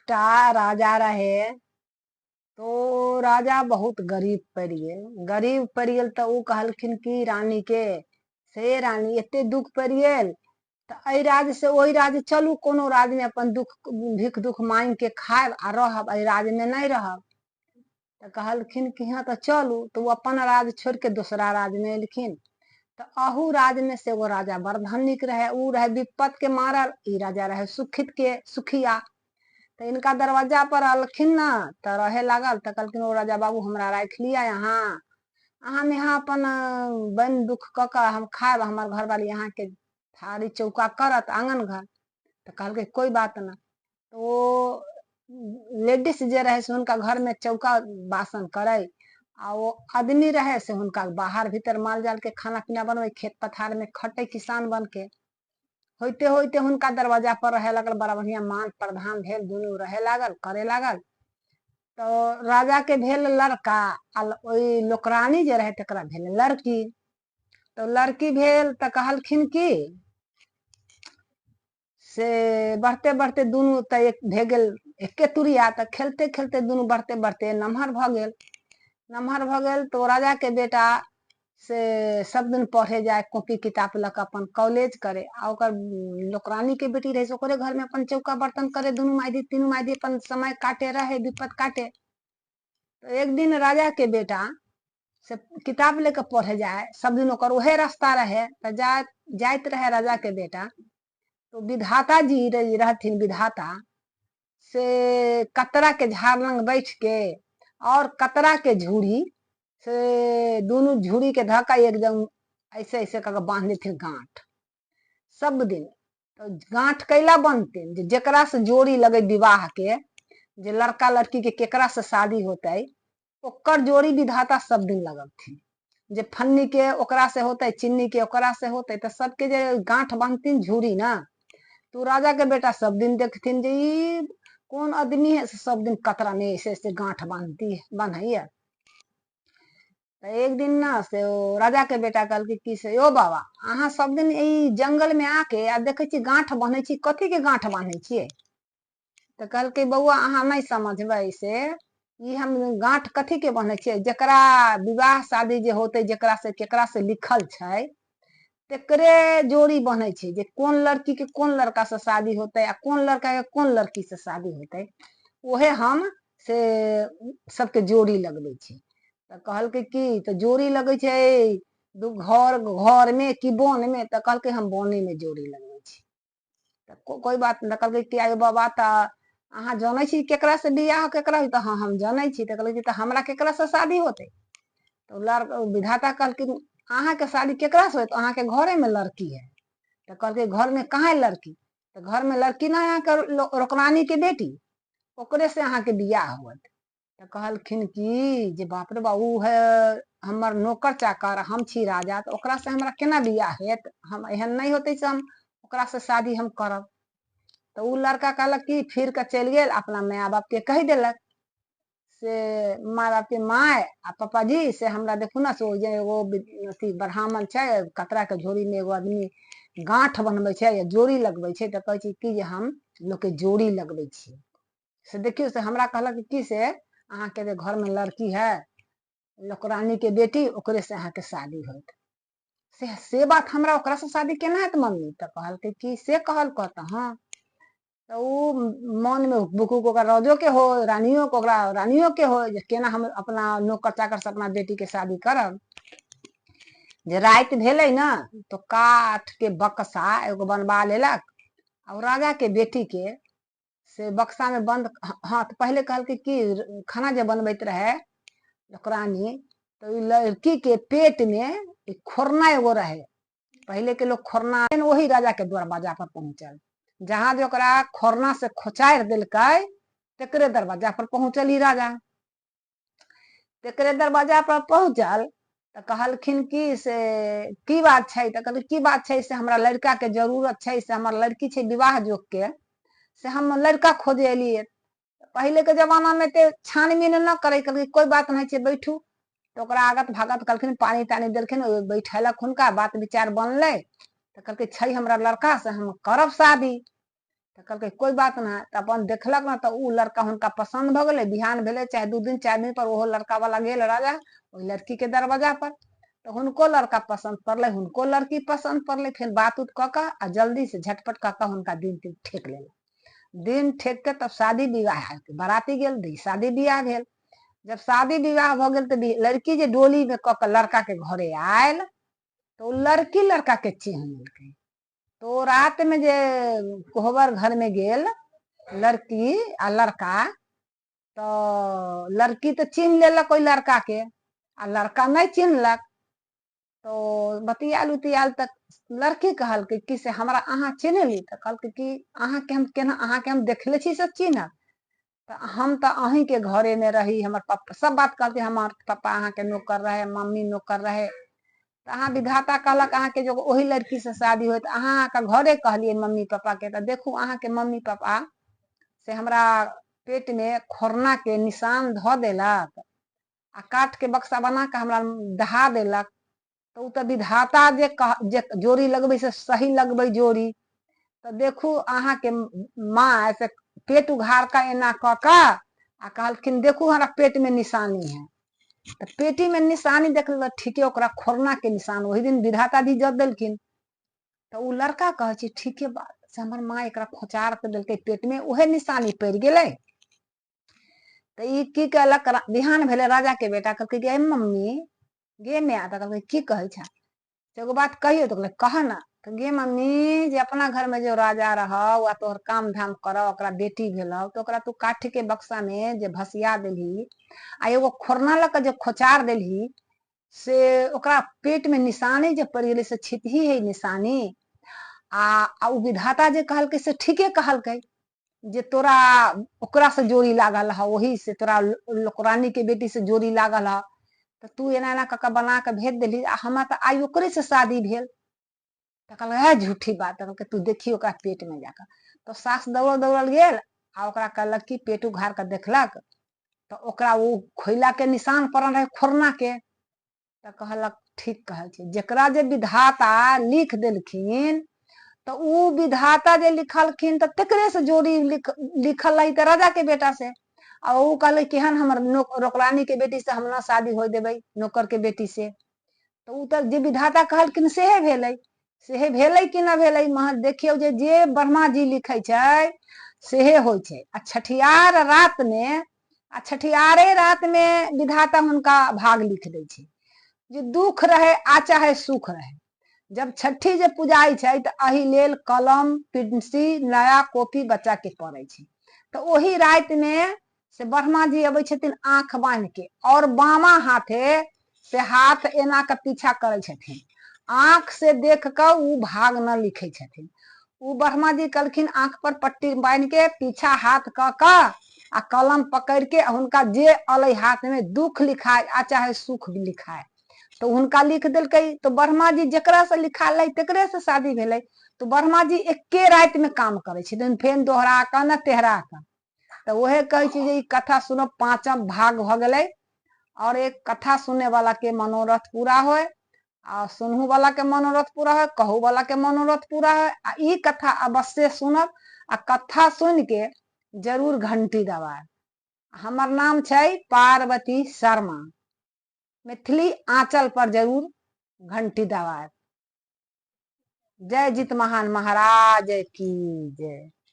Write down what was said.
एकटा राजा रहै तऽ ओ राजा बहुत गरीब पड़ि गेल। गरीब पड़ि गेल तऽ ओ कहलखिन कि रानीके, से रानी एते दुःख पड़ि गेल तऽ एहि राज्यसँ ओहि राज्य चलू, कोनो राज्यमे अपन दुःख भीख दुःख माँगिके खायब आ रहब, एहि राज्यमे नहि रहब। तऽ कहलखिन कि हँ तऽ चलू। तऽ ओ अपन राज्य छोड़िके दोसरा राज्यमे एलखिन। तऽ अहू राज्यमे से एगो राजा बड़ धनिक रहै। ओ रहै विपत्तिके मारल, ई राजा रहै सुखितके सुखिया। तऽ हिनका दरवाजा पर अलखिन ने तऽ रहे लागल। तऽ कहलखिन ओ राजा बाबू, हमरा राखि लिअ अहाँ, अहाँ यहाँ अपन बनि दुख कऽ कऽ हम खायब, हमर घरवाली अहाँके थारी चौका करत आङ्गन घर। तऽ कहलकै कोइ बात नहि। तऽ ओ लेडीज जे रहै से हुनका घरमे चौका बासन करै आ ओ आदमी रहै से हुनका बाहर भीतर माल जालके खाना पीना बनबै, खेत पथारमे खटै किसान बनके। होइते होइते हुनका दरवाजा पर रहै लागल। बड़ा बढ़िआँ मान प्रधान भेल, दुनू रहै लागल, करे लागल। तऽ राजाके भेल लड़का आ ओहि नौकरानी जे रहै तकरा भेल लड़की। तऽ लड़की भेल तऽ कहलखिन कि से बढ़ते बढ़ते दुनू तऽ एक भए गेल एके तुरिया। तऽ खेलते खेलते दुनू बढ़ते बढ़ते नमहर भऽ गेल। नमहर भऽ गेल तऽ ओ राजाके बेटा से सब दिन पढ़े जाय, कॉपी किताब लऽ कऽ अपन कॉलेज करे, आ ओकर नौकरानीके बेटी रहै से ओकरे घरमे अपन चौका बर्तन करे। दुनू मायधी तीनू मायधी अपन समय काटे रहै, विपत काटे। तऽ एक दिन राजाके बेटा से किताब ले कऽ पढ़े जाय, सब दिन ओकर उहे रास्ता रहे। तऽ जाइत रहै राजाके बेटा तो विधाता जी रहथिन, विधाता से कतरा के झाड़ लग बैठ के और कतरा के झूरी से दुनू झूरी के धऽ कऽ एकदम ऐसे ऐसे कऽ कऽ बान्हि देथिन गाँठ सब दिन। तऽ गाँठ कैला बन्हथिन? जे जेकरा से जोड़ी लगे विवाह के, जे लड़का लड़की के केकरा से शादी होतै, ओकर जोड़ी विधाता सब दिन लगबथिन। जे फन्नी के ओकरा से होतै, चिन्नी के ओकरा से होतै, तऽ सबके जे गाँठ बान्हथिन झूरी ने। तो राजा के बेटा सब दिन देखथिन जे ई कोन आदमी है से सब दिन कतरा में ऐसे ऐसे गाँठ बान्हती बान्हैया। तऽ एक दिन ने से ओ राजा के बेटा कहलकै कि से यौ बाबा, अहाँ सब दिन ई जंगल में आके आ देखै छी गाँठ बान्है छी, कथी के गाँठ बान्है छियै? तऽ कहलकै बौआ, अहाँ नहि समझबै, से ई हम गाँठ कथीके बन्है छियै? जकरा विवाह शादी जे होतै, जकरा से केकरा से लिखल छै, तेकरे जोड़ी बन्है छै। जे कोन लड़कीके कोन लड़कासँ शादी होतै आ कोन लड़काके कोन लड़कीसँ शादी होतै, उहे हम से सबके जोड़ी लगबै छी। तऽ कहलकै की तऽ जोड़ी लगै छै दू घर घरमे कि बोनमे? तऽ कहलकै हम बोनेमे जोड़ी लगबै छी। तऽ कोइ बात नहि। कहलकै कि आयो बाबा, तऽ अहाँ जनै छी केकरासँ बियाह केकरा होइ? तऽ हँ, हम जनै छी। तऽ कहलकै तऽ हमरा केकरासँ शादी होतै? तऽ लड़का विधाता कहलखिन अहाँके शादी केकरासँ होत? अहाँके घरेमे लड़की है। तऽ कहलकै घरमे कहाँ है लड़की? तऽ घरमे लड़की नहि, अहाँके रोकरानीके बेटी, ओकरे से अहाँके बियाह होत। तऽ कहलखिन कि जे बाप रे बाप, ओ है हमर नौकर चाकर, हम छी राजा, तऽ ओकरासँ हमरा केना बियाह हेत? हम एहन नहि होतै से हम ओकरासँ शादी हम करब। तऽ ओ लड़का कहलक कि फिर कऽ चलि गेल, अपना माय बापके कहि देलक से माय बापके, माय आ पापाजी, से हमरा देखू ने से ओ जे एगो अथी ब्राह्मण छै, कतराके झोरीमे एगो आदमी गाँठ बनबै छै या जोड़ी लगबै छै। तऽ कहै छै कि जे हम लोकके जोड़ी लगबै छी, से देखियौ से हमरा कहलक कि से अहाँके जे घरमे लड़की है नौकरानीके बेटी, ओकरे से अहाँके शादी होत। से बात हमरा ओकरासँ शादी केना हेत मम्मी? तऽ कहलकै कि से कहलकऽ? तऽ हँ। तऽ ओ मनमे बुकुक ओकरा राजोके हो, रानियोके, ओकरा रानियोके हो जे केना हम अपना नौकर चाकरसँ अपना बेटीके शादी करब। जे राति भेलै ने तऽ काठके बक्सा एगो बनबा लेलक आ ओ राजाके बेटीके से बक्सामे बन्द। हँ, तऽ पहिले कहलकै कि खाना जे बनबैत रहै नौकरानी, तऽ ओहि लड़कीके पेटमे खोरना एगो रहै। पहिले के लोग खोरना वही राजा के दरवाजा पर पहुंचल, जहाँ जे ओकरा खोरना से खोचारि देलकै तेकरे दरवाजा पर पहुंचल ई राजा। तेकरे दरवाजा पर पहुंचल तऽ कहलखिन कि से की बात छै? तऽ कहलखिन की बात छै से हमरा लड़का के जरूरत छै, से हमर लड़की छै विवाह जोग के, से हम लड़का खोजे एलियै। पहिले के जमाना मे तऽ छानबीन न करै। कहलकै कोइ बात नहि छै, बैठू। तऽ ओकरा आगत भागत कहलखिन, पानि तानि देलखिन, बैठेलक हुनका, बात विचार बनलै। तऽ कहलकै छै हमरा लड़का से हम करब शादी। तऽ कहलकै कोइ बात नहि। तऽ अपन देखलक ने तऽ ओ लड़का हुनका पसन्द भऽ गेलै। बिहान भेलै चाहे 2 दिन 4 दिन पर ओहो लड़का वाला गेल राजा ओहि लड़कीके दरवाजा पर, तऽ हुनको लड़का पसन्द पड़लै, हुनको लड़की पसन्द पड़लै। फेर बात उत कऽ कऽ आ जल्दी से झटपट कऽ कऽ हुनका दिन तिन ठेक लेलक। दिन ठेक के तब शादी विवाह बराती गेल, शादी बियाह भेल। जब शादी विवाह भऽ गेल तऽ लड़की जे डोलीमे कऽ कऽ लड़काके घरे आयल तऽ ओ लड़की लड़काके चिन्ह लेलकै। तऽ ओ रातिमे जे कोहबर घरमे गेल लड़की आ लड़का, तऽ लड़की तऽ चिन्ह लेलक ओहि लड़काके आ लड़का नहि चिन्हलक। तऽ बतियाल उतियाल तऽ लड़की कहलकै कि से हमरा अहाँ चिन्हली? तऽ कहलकै कि अहाँके हम केना, अहाँके हम देखले छी से चिन्हब? तऽ हम तऽ अहीँके घरेमे रही, हमर पप्पा सब बात कहलकै, हमर पप्पा अहाँके नौकर रहै, मम्मी नौकर रहै। तऽ अहाँ विधाता कहलक अहाँके जे ओहि लड़कीसँ शादी होइत, अहाँ अहाँके घरे कहलियै मम्मी पप्पाके, तऽ देखू अहाँके मम्मी पप्पा से हमरा पेटमे खोरनाके निशान धऽ देलक आ काठके बक्सा बना कऽ हमरा दहा देलक। तऽ ओ तऽ विधाता जे कह जे जोड़ी लगबै से सही लगबै जोड़ी। तऽ देखू अहाँके माँ से पेट उघार कऽ एना कऽ कऽ आ कहलखिन देखू हमरा पेटमे निशानी है। तऽ पेटीमे निशानी देखलक, ठीके ओकरा खोरनाके निशान ओहि दिन विधाता जी जब देलखिन। तऽ ओ लड़का कहै छै ठीके बात से हमर माँ एकरा खोचार कऽ देलकै पेटमे, उहे निशानी पड़ि गेलै। तऽ ई की केलक, बिहान भेलै राजाके बेटा कहलकै गे मम्मी, गे माय। तऽ कहलकै की कहै छै, एगो बात कहियौ? तऽ कहलकै कह ने। तऽ गे मम्मी, जे अपना घरमे जो राजा रहौ आ तोहर काम धाम करऽ, ओकरा बेटी भेलौ, तऽ ओकरा तू काठके बक्सामे जे भसिया देलही आ एगो खोरना लऽ कऽ जे खोचार देलही, से ओकरा पेटमे निशानी जे पड़ि गेलै से छितही है निशानी। आ ओ विधाता जे कहलकै से ठीके कहलकै जे तोरा ओकरासँ जोड़ी लागल हौ, ओही से तोरा रानीके बेटीसँ जोड़ी लागल हौ, तऽ तू एना एना कऽ कऽ बना कऽ भेज देलही आ हमरा तऽ आइ ओकरेसँ शादी भेल। तऽ कहलकै है झूठी बात। तऽ कहलकै तू देखी ओकरा पेटमे जाकऽ। तऽ सास दौड़ल दौड़ल गेल आ ओकरा कहलक कि पेट उघार कऽ देखलक तऽ ओकरा ओ खोइलाके निशान पड़ल रहै खोरनाके। तऽ कहलक ठीक कहै छै, जकरा जे विधाता लिख देलखिन तऽ ओ विधाता जे लिखलखिन तऽ तकरेसँ जोड़ी लिखल रही तऽ राजाके बेटा से। आ ओ कहलै केहन हमर नौकरानीके बेटीसँ हम ना शादी होइ देबै, नौकरके बेटी से। तऽ ओ तऽ जे विधाता कहलखिन सेहे भेलै, सेहे भेलै कि नहि भेलै। महज देखियौ जे जे ब्रह्मा जी लिखै छै सेहे होइ छै। आ छठियार रातिमे, आ छठियारे रातिमे विधाता हुनका भाग लिख दै छै, जे दुःख रहै आ चाहे सुख रहै। जब छठी जे पुजाइ छै तऽ एहि लेल कलम पेंसिल नया कॉपी बच्चाके पड़ै छै। तऽ ओहि रातिमे से ब्रह्मा जी अबै छथिन आँख बान्हिके और बामा हाथे से हाथ एना कऽ पीछा करै छथिन, आँख से देख कऽ ओ भाग न लिखै छथिन। ओ ब्रह्मा जी कहलखिन आँख पर पट्टी बान्हि के पीछा हाथ कऽ कऽ आ कलम पकड़ि के हुनका जे अलै हाथ मे दुख लिखाय आ चाहे सुख लिखाय, तऽ हुनका लिख देलकै। तऽ ब्रह्मा जी जकरा से लिखा लै तकरे से शादी भेलै। तऽ ब्रह्मा जी एके राति मे काम करै छथिन, फेर दोहरा कऽ न तेहरा कऽ। तऽ उहे कहै छी जे ई कथा सुनब पाँचम भाग भऽ गेलै। और एक कथा सुने वाला के मनोरथ पूरा होय, आ सुनहु वाला के मनोरथ पूरा होय, कहू वाला के मनोरथ पूरा होय। आ ई कथा अवश्य सुनब आ कथा सुनि के जरूर घंटी दबायब। हमर नाम छै पार्वती शर्मा, मैथिली आंचल पर जरूर घंटी दबायब। जय जित महान महाराज की जय।